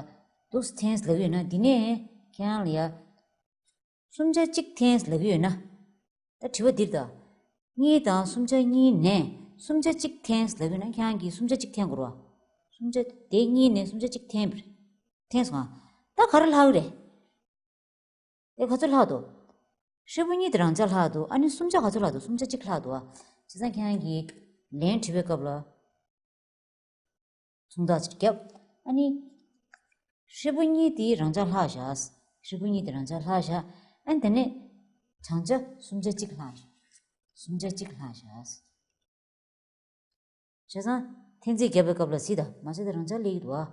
འདུག་སེ་འཐེན་ལབ་ཡོད་ན་འདི་ནས་ཁྱེད་རང་ལ་ཡ། སུམ་ཆ་གཅིག་འཐེན་ལབ་ཡོད་ན། ད་དྲི་བ་འདིར་ད། གཉིས་དང་སུམ་ཆ་གཉིས་ནས་སུམ་ཆ་གཅིག་འཐེན་ལབ་ཡོད་ན་ཁྱེད་རང་གིས་སུམ་ཆ་གཅིག་འཐེན་དགོས་རེད་བ། སུམ་ཆ་དེ་གཉིས་ནས་སུམ་ཆ་གཅིག་འཐེན། འཐེན་སོང་ང་། ད་ག་རེ་ལྷག་རེད། དེ་ག་ཚོད་ལྷག་འདུག་ཧྲིལ་པོ་གཉིས་དེ་རང་འཇགས་ལྷག་འདུག་ཨ་ནི་སུམ་ཆ་ག་ཚོད་ལྷག་འདུག་སུམ་ཆ་གཅིག་ལྷག་འདུག་ཨ། བྱས་ཙང་ཁྱེད་རང་གིས་ལན་བྲིས་པའི་སྐབས་ལ། མཚུངས་རྟགས་ཅིག་བརྒྱབ། ཨ་ནི། ཧྲིལ་པོ་གཉིས་དེ་རང་འཇགས་ལྷག་བཞག་ཧྲིལ་པོ་གཉིས་དེ་རང་འཇགས་ལྷག་བཞག་ཨ་ནི་དེ་ནས། བགྲང་བྱ་སུམ་ཆ་གཅིག་ལྷག་བཞག་སུམ་ཆ་གཅིག་ལྷག་བཞག་བྱས་ཙང་། འཐེན་རྩིས་བརྒྱབ་པའི་སྐབས་ལ་གཟིགས་དང་མ་ཆ་དེ་རང་འཇགས་སླེབས་ཀྱི་འདུག་ཨ།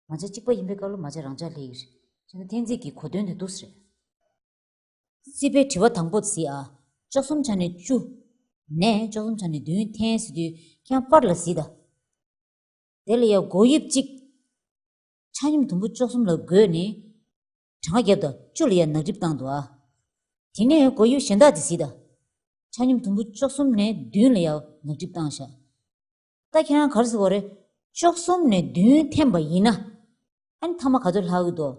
མ་ཆ་གཅིག་པ་ཡིན་པའི་སྐབས་ལ་མ་ཆ་རང་འཇགས་སླེབས་ཀྱི་རེད། བྱས་ཙང་འཐེན་རྩིས་ཀྱི་གོ་དོན་དེ་འདུག་སེ་རེད། རྩིས་པའི་དྲི་བ་དང་པོ་གཟིགས་ཨ། བཅུ་གསུམ་ཆ་ནས་བཅུ། ནས་བཅུ་གསུམ་ཆ་ནས་བདུན་འཐེན་ཟེར་དུས་ཁྱེད་རང་པར་ལ་གཟིགས་དང་། དེ་ལ་ཡང་སྒོར་དབྱིབས་གཅིག་ཆ་སྙོམས་དུམ་བུ་བཅུ་གསུམ་ལ་བགོས་ནས། གྲངས་ཀ་བརྒྱབ་དང་བཅུ་ལ་ཡང་ནག་འགྲིབ་བཏང་འདུག་ཨ། དེ་ནས་སྒོར་དབྱིབས་གཞན་དག་དེ་གཟིགས་དང་། ཆ་སྙོམས་དུམ་བུ་བཅུ་གསུམ་ནས་བདུན་ལ་ཡང་ནག་འགྲིབ་བཏང་ཤག་ད་ཁྱེད་རང་ག་རེ་ཟེར་དགོས་རེད། བཅུ་གསུམ་ནས་བདུན་འཐེན་པ་ཡིན་ན། ཨ་ནི་མཐའ་མ་ག་ཚོད་ལྷག་གི་འདུག་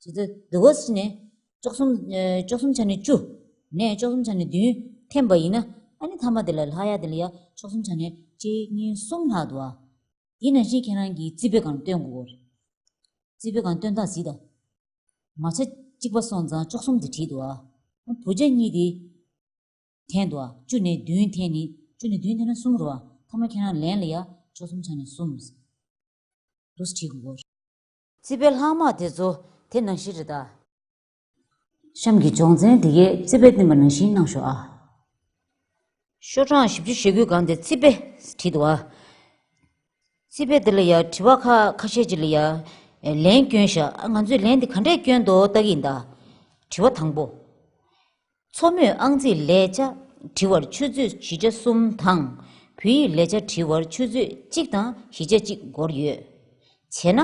ཇི་ལྟར་འདི་གོ་སི་ནས། བཅུ་གསུམ། ཨེ། བཅུ་གསུམ་ཆ་ནས་བཅུ། ནས་བཅུ་གསུམ་ཆ་ནས་བདུན་འཐེན་པ་ཡིན་ན། ཨ་ནི་མཐའ་མ་དེ་ལ་ལྷག་ཡ་དེ་ལ་ཡ་བཅུ་གསུམ་ཆ་ནས་གཅིག་གཉིས་གསུམ་ལྷག་འདུག་ཨ། དེ་ནང་བཞིན་ཁྱེད་རང་གིས་རྩིས་དཔེ་སྒང་སྟོན་དགོས་རེད། རྩིས་དཔེ་སྒང་སྟོན་སྟངས་གཟིགས་དང་། མ་ཆ་གཅིག་པ་སོང་ཙང་བཅུ་གསུམ་དེ་བྲིས་འདུག་ཨ། བུ་ཆ་གཉིས་དེ། འཐེན་འདུག་ཨ། བཅུ་ནས་བདུན་འཐེན་ནི། བཅུ་ནས་བདུན་འཐེན་ན་གསུམ་རེད་བ། མཐའ་མ་ཁྱེད་རང་ལན་ལ་ཡ་བཅུ་གསུམ་ཆ་ནས་གསུམ། འདུག་སེ་བྲིས་དགོས། རྩིས་དཔེ་ལྷག་མ་དེ་ཚོ་དེ་ནང་བཞིན་རེད་ད། གཤམ་གྱི་སྦྱོང་ཚན་འདི་གས་རྩིས་དཔེ་བསྟན་པ་ནང་བཞིན་གནང་ཤོག་ཨ། ཤོག་གྲངས་བཞི་བཅུ་ཞེ་དགུའི་སྒང་དེ་རྩིས་དཔེ་བྲིས་འདུག་ཨ། རྩིས་དཔེ་འདི་ལ་ཡ་དྲི་བ་ཁ་ཁ་ཤས་ཅིག་ལ་ཡ་ལན་བསྐྱོན་ཤག་ཨ། ང་ཚོས་ལན་འདི་ག་འདྲས་བསྐྱོན་འདུག་ལྟ་གི་ཡིན་ད། དྲི་བ་དང་པོ། མཚོ་མོས་ཨང་རྩིས་ལས་བྱ་བྲི་བར་ཆུ་ཚོད་བཞི་བརྒྱ་གསུམ་དང་། བོད་ཡིག་ལས་བྱ་བྲི་བར་ཆུ་ཚོད་གཅིག་དང་བཞི་བརྒྱ་གཅིག་འགོར་ཡོད། བྱས་ན།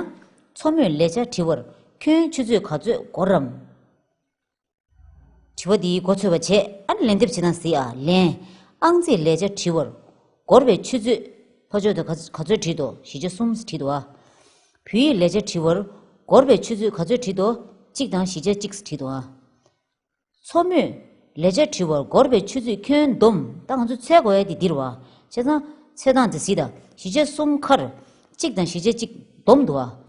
མཚོ་མོས་ལས་བྱ་བྲི་བར་ཁྱོན་ཆུ་ཚོད་ག་ཚོད་འགོར་རམ། དྲི་བ་འདིའི་མགོ་ཚོས་པ་བྱས་ཨ་ནི་ལན་འདེབས་བྱེད་སྟངས་གཟིགས་ཨ། ལན། ཨང་རྩིས་ལས་བྱ་བྲི་བར། འགོར་བའི་ཆུ་ཚོད། ཕར་ཕྱོགས་དུ་ག་ག་ཚོད་བྲིས་འདུག་བཞི་བརྒྱ་གསུམ་བྲིས་འདུག་ཨ། བོད་ཡིག་ལས་བྱ་བྲི་བར། འགོར་བའི་ཆུ་ཚོད་ག་ཚོད་བྲིས་འདུག་གཅིག་དང་བཞི་བརྒྱ་གཅིག་བྲིས་འདུག་ཨ། མཚོ་མོས། ལས་བྱ་བྲི་བར་འགོར་བའི་ཆུ་ཚོད་ཁྱོན་བསྡོམས། ད་ང་ཚོ་འཚོལ་དགོས་ཡ་དེ་འདིར་བ། བྱས་ཙང་། འཚོལ་སྟངས་དེ་གཟིགས་དང་། བཞི་བརྒྱ་གསུམ་ཁར། གཅིག་དང་བཞི་བརྒྱ་གཅིག་བསྡོམས་འདུག་ཨ།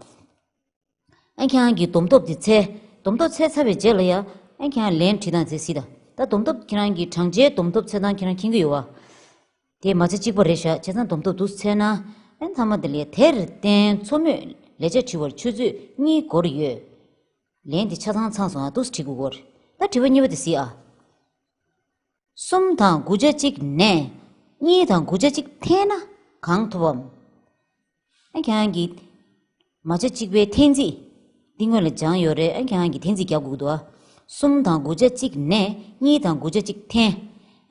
ཨ་ཁྱེད་རང་གིས་བསྡོམས་སྟོབས་དེ་འཚོལ། བསྡོམས་སྟོབས་འཚོལ་ཚར་བའི་རྗེས་ལ་ཡ། ཨ་ཁྱེད་རང་ལན་བྲིས་སྟངས་དེ་གཟིགས་དང་། ད་བསྡོམས་སྟོབས་ཁྱེད་རང་གིས་བགྲང་བྱའི་བསྡོམས་སྟོབས་འཚོལ་སྟངས་ཁྱེད་རང་མཁྱེན་གྱི་ཡོད་བ། དེ་མ་ཆ་གཅིག་པ་རེད་ཤག་བྱས་ཙང་བསྡོམས་སྟོབས་འདུག་སེ་འཚོལ་ན། ཨ་མཐའ་མ་དེ་ལས་དེར་བརྟེན་མཚོ་མོས་ལས་བྱ་བྲི་བར་ཆུ་ཚོད་གཉིས་འགོར་ཡོད། ལན་དེ་ཆ་ཚང་ཚང་སོང་ཨ། འདུག་སེ་བྲིས་དགོས་སྐོར། ད་དྲི་བ་གཉིས་པ་དེ་གཟིགས་ཨ། གསུམ་དང་དགུ་བརྒྱ་གཅིག་ནས་གཉིས་དང་དགུ་བརྒྱ་གཅིག་འཐེན་ན་གང་ཐོབ་བམ། ཨ་ཁྱེད་རང་གིས་མ་ཆ་གཅིག་པའི་འཐེན་རྩིས་འདི་སྔོན་ལ་སྦྱངས་ཡོད་རེད། ཨ་ཁྱེད་རང་གིས་འཐེན་རྩིས་རྒྱག་དགོས་ཀྱི་འདུག་ཨ། གསུམ་དང་དགུ་ཆ་གཅིག་ནས་གཉིས་དང་དགུ་ཆ་གཅིག་འཐེན།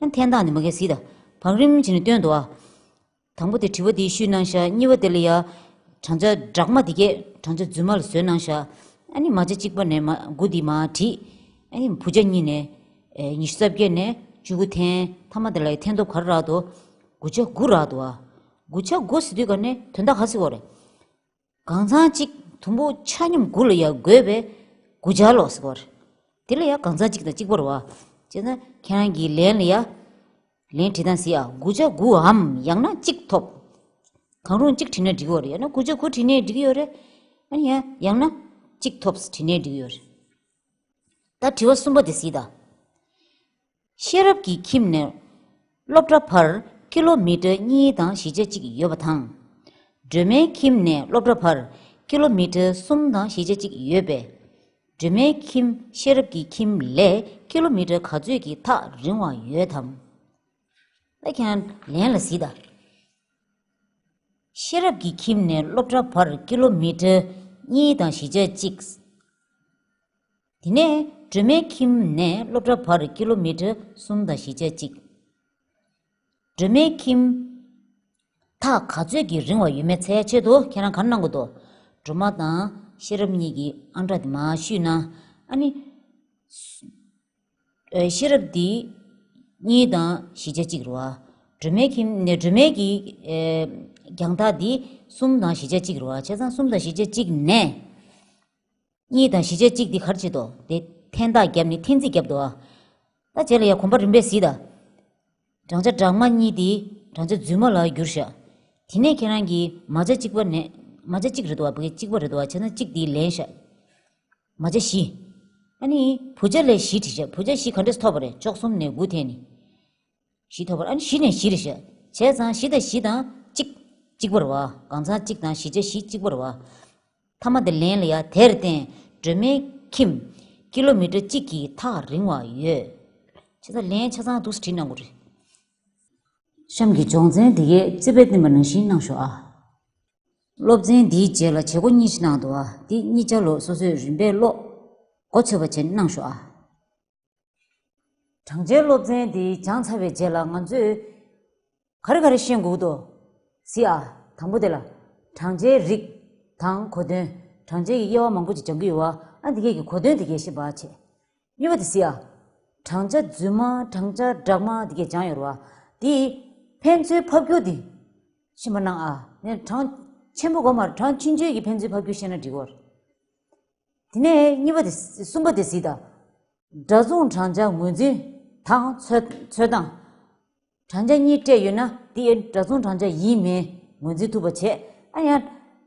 ཨ་འཐེན་སྟངས་ནི་མ་གལ་སྲིད་ད། བང་རིམ་བྱས་ནས་སྟོན་འདུག་ཨ། དང་པོ་དེ་དྲི་བ་དེ་ཞུས་གནང་ཤག་གཉིས་པ་དེ་ལ་ཡ། བགྲང་བྱ་སྦྲགས་མ་དེ་གས་བགྲང་བྱ་རྫུན་མ་ལ་བཟོས་གནང་ཤག་ཨ་ནི་མ་ཆ་གཅིག་པ་ནས་མ་དགུ་དེ་མར་བྲིས། ཨ་ནི་བུ་ཆ་གཉིས་ནས། ཨེ་ཉི་ཤུ་རྩ་བརྒྱད་ནས་བཅུ་དགུ་འཐེན། མཐའ་མ་དེ་ལ་ཡ་འཐེན་ཐོབ་ག་རེ་རག་འདུག་དགུ་ཆ་དགུ་རག་འདུག་ཨ། དགུ་ཆ་དགུ་ཟེར་དུས་ག་ནས་དོན་དག་ག་ཟེར་བ་རེད། གང་ཚང་གཅིག་དུམ་བུ་ཆ་སྙོམས་དགུ་ལ་ཡ་བགོས་པས་དགུ་ཆ་ལོ་ཟེར་བ་རེད། དེ་ལ་ཡ་གང་ཚང་གཅིག་དང་གཅིག་པ་རེད་བ། བྱས་ན་ཁྱེད་རང་གི་ལན་ལ་ཡ། ལན་བྲིས་སྟངས་གཟིགས་ཨ། དགུ་ཆ་དགུའམ་ཡང་ན་གཅིག་ཐོབ། གང་རུང་གཅིག་བྲིས་ནས་འགྲིག་གི་ཡོད་རེད། ཡང་ན་དགུ་ཆ་དགུ་བྲིས་ནས་འགྲིག་གི་ཡོད་རེད། ཨ་ནི་ཡང་ཡང་ན་གཅིག་ཐོབ་བྲིས་ནས་འགྲིག་གི་ཡོད་རེད། ད་དྲི་བ་གསུམ་པ་དེ་གཟིགས་དང་། ཤེས་རབ་ཀྱི་ཁྱིམ་ནས་སློབ་གྲྭ་བར་ཀི་ལོ་མི་ཊར་གཉིས་དང་བཞི་ཆ་གཅིག་ཡོད་པ་དང་། སྒྲོལ་མའི་ཁྱིམ་ནས་སློབ་གྲྭ་བར་ཀི་ལོ་མི་ཊར་གསུམ་དང་བཞི་ཆ་གཅིག་ཡོད་པས། སྒྲོལ་མའི་ཁྱིམ་ཤེས་རབ་ཀྱི་ཁྱིམ་ལས་ཀི་ལོ་མི་ཊར་ག་ཚོད་ཀྱི་ཐག་རིང་བ་ཡོད་དམ། ད་ཁྱེད་རང་ལན་ལ་གཟིགས་དང་། ཤེས་རབ་ཀྱི་ཁྱིམ་ནས་སློབ་གྲྭ་བར་ཀི་ལོ་མི་ཊར་གཉིས་དང་བཞི་ཆ་གཅིག་དེ་ནས་སྒྲོལ་མའི་ཁྱིམ་ནས་སློབ་གྲྭ་བར་ཀི་ལོ་མི་ཊར་གསུམ་དང་བཞི་ཆ་གཅིག་སྒྲོལ་མའི་ཁྱིམ། ཐག་ག་ཚོད་ཀྱི་རིང་བ་ཡོད་མེད་འཚོལ་ཡ་ཆེད་དུ་ཁྱེད་རང་ག་རེ་གནང་དགོས་འདུག་སྒྲོལ་མ་དང་ཤེས་རབ་གཉིས་ཀྱི་ཨང་གྲངས་དེ་མར་བཤུས་ན། ཨ་ནི། ཨེ་ཤེས་རབ་འདི་གཉིས་དང་བཞི་ཆ་གཅིག་རེད་བ། སྒྲོལ་མའི་ཁྱིམ་ནས་སྒྲོལ་མའི་གི་ཨེ་རྒྱང་ཐག་འདི་གསུམ་དང་བཞི་ཆ་གཅིག་རེད་བ། བྱས་ཙང་གསུམ་དང་བཞི་ཆ་གཅིག་ནས་གཉིས་དང་བཞི་ཆ་གཅིག་འདི་ག་རེ་བྱེད་དོ། དེ་འཐེན་ཐག་བརྒྱབ་ནས་འཐེན་རྩིས་བརྒྱབ་འདུག་བ། ད་རྗེས་ལ་ཡ་གོམ་པ་རིམ་པས་གཟིགས་དང་། བགྲང་བྱ་སྦྲགས་མ་གཉིས་དེ་བགྲང་བྱ་རྫུན་མ་ལ་བསྒྱུར་ཤག་དེ་ནས་ཁྱེད་རང་གིས་མ་ཆ་གཅིག་པ་ནས་མ་ཆ་གཅིག་རེད་འདུག་བ། བུ་གཅིག་པ་རེད་འདུག་བ། བྱས་ན་གཅིག་དེ་ལེན་ཤག་མ་ཆ་བཞི། ཨ་ནི་བུ་ཆ་ལས་བཞི་བྲིས་ཤག་བུ་ཆ་བཞི་ག་འདྲས་ཐོབ་པ་རེད། བཅུ་གསུམ་ནས་དགུ་འཐེན་ནས། བཞི་ཐོབ་པ་རེད། ཨ་ནི་བཞི་ནས་བཞི་རེད་ཤག་བྱས་ཙང་བཞི་དང་བཞི་དང་གཅིག་གཅིག་པ་རེད་བ། གང་ཚང་གཅིག་དང་བཞི་ཆ་བཞི་གཅིག་པ་རེད་བ། མཐའ་མ་དེ་ལན་ལ་ཡ་དེར་བརྟེན་སྒྲོལ་མའི་ཁྱིམ་ཀི་ལོ་མི་ཊར་གཅིག་གི་ཐག་རིང་བ་ཡོད། བྱས་ཙང་ལན་ཆ་ཚང་འདུག་སེ་བྲིས་གནང་དགོས་རེད། གཤམ་གྱི་སྦྱོང་ཚན་འདི་གས་རྩིས་པས་བསྟན་པ་ནང་བཞིན་གནང་ཤོག་ཨ། སློབ་ཚན་འདིའི་རྗེས་ལ་བྱེད་སྒོ་གཉིས་ཤིག་གནང་འདུག་ཨ། འདི་གཉིས་ཆ་ལོ་སོ་སོས་རིམ་པས་ཀློག་མགོ་ཚོད་པ་བྱས་གནང་ཤོག་ཨ། བགྲང་བྱའི་སློབ་ཚན་འདི་སྦྱངས་ཚར་བའི་རྗེས་ལ་ང་ཚོས་ག་རེ་ག་རེ་ཤེས་དགོས་འདུག་གཟིགས་ཨ། དང་པོ་དེ་ལ་བགྲང་བྱའི་རིགས་དང་གོ་དོན། བགྲང་བྱའི་དབྱེ་བ་མང་པོ་ཅིག་སྦྱང་གི་ཡོད་བ། ཨ་འདི་གས་ཀྱི་གོ་དོན་དེ་གས་ཤེས་པ་བྱས། གཉིས་པ་དེ་གཟིགས་ཨ། བགྲང་བྱ་རྫུན་མ་བགྲང་བྱ་སྦྲགས་མ་དེ་གས་སྦྱངས་ཡོད་རེད་བ། དེ་ཕན་ཚུན་ཕབ་སྒྱུར་དེ་ཤེས་པ་གནང་ཨ། ནས་གྲངས་ཆེན་པོ་དགོས་མ་རེད། གྲངས་ཆུང་ཆུང་གི་ཕན་ཚུན་ཕབ་སྒྱུར་ཤེས་ན་འགྲིག་གི་རེད། དེ་ནས་གཉིས་པ་དེ་གསུམ་པ་དེ་གཟིགས་དང་། འདྲ་མཚུངས་བགྲང་བྱ་ངོས་འཛིན་དང་འཚོལ་འཚོལ་སྟངས། བགྲང་བྱ་གཉིས་སྤྲད་ཡོད་ན་དེ་འདྲ་མཚུངས་བགྲང་བྱ་ཡིན་མིན་ངོས་འཛིན་ཐུབ་པ་བྱས། ཨ་ཡང་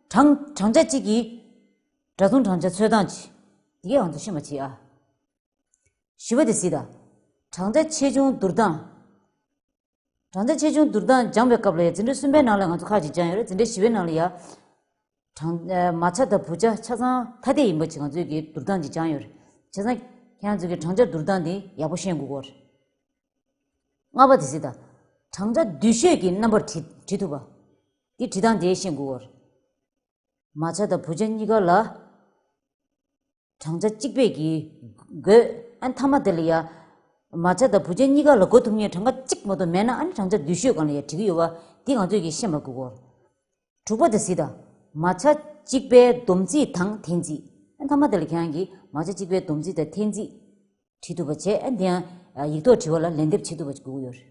བགྲང་བགྲང་བྱ་གཅིག་གིས་འདྲ་མཚུངས་བགྲང་བྱ་འཚོལ་སྟངས་ཀྱི་དེ་གས་ང་ཚོ་ཤེས་པ་བྱེད་ཨ། བཞི་པ་དེ་གཟིགས་དང་། བགྲང་བྱ་ཆེ་ཆུང་བསྡུར་སྟངས། བགྲང་བྱ་ཆེ་ཆུང་བསྡུར་སྟངས་སྦྱངས་པའི་སྐབས་ལ་ཡ་འཛིན་གྲྭ་གསུམ་པའི་ནང་ལ་ང་ཚོ་ཁག་ཅིག་སྦྱངས་ཡོད་རེད། འཛིན་གྲྭ་བཞི་པའི་ནང་ལ་ཡ། བགྲང་ཨ་མ་ཆ་དང་བུ་ཆ་ཆ་ཚང་ཐ་དད་ཡིན་པ་ཅིག་ང་ཚོས་ཀྱི་བསྡུར་སྟངས་ཅིག་སྦྱངས་ཡོད་རེད། བྱས་ཙང་ཁྱེད་རང་ཚོས་ཀྱི་བགྲང་བྱ་བསྡུར་སྟངས་དེ་ཡག་པོ་ཤེས་དགོས་ཀྱི་ཡོད་རེད། ལྔ་པ་དེ་གཟིགས་དང་། བགྲང་བྱ་བསྡུས་ཤོས་ཀྱི་རྣམ་པར་བྲིས་བྲིས་ཐུབ་པ། འདི་བྲིས་སྟངས་དེ་ཤེས་དགོས་ཀྱི་ཡོད་རེད། མ་ཆ་དང་བུ་ཆ་གཉིས་ཀ་ལ་བགྲང་བྱ་གཅིག་པས་ཀྱིས་བགོས། ཨ་མཐའ་མ་དེ་ལ་ཡ། མ་ཆ་དང་བུ་ཆ་གཉིས་ཀ་ལ་བགོ་ཐུབ་མཁན་གྲངས་ཀ་གཅིག་མ་གཏོགས་མེད་ན། ཨ་ནི་བགྲང་བྱ་བསྡུས་ཤོས་སྒང་ལ་ཡ་འབྲི་གི་ཡོད་པ་འདི་ང་ཚོས་ཀྱིས་ཤེས་པ་དགོས་ཀྱི་ཡོད་རེད། དྲུག་པ་དེ་གཟིགས་དང་། མ་ཆ་གཅིག་པའི་སྡོམ་རྩིས་དང་འཐེན་རྩིས། ཨ་མཐའ་མ་དེ་ལ་ཁྱེད་རང་གིས་མ་ཆ་གཅིག་པའི་སྡོམ་རྩིས་དང་འཐེན་རྩིས་བྲིས་ཐུབ་པ་བྱས། ཨ་འདི་ཡང་ཡིག་ཐོག་དྲི་བ་ལ་ལན་འདེབས་བྱེད་ཐུབ་པ་དགོས་ཀྱི་ཡོད་རེད།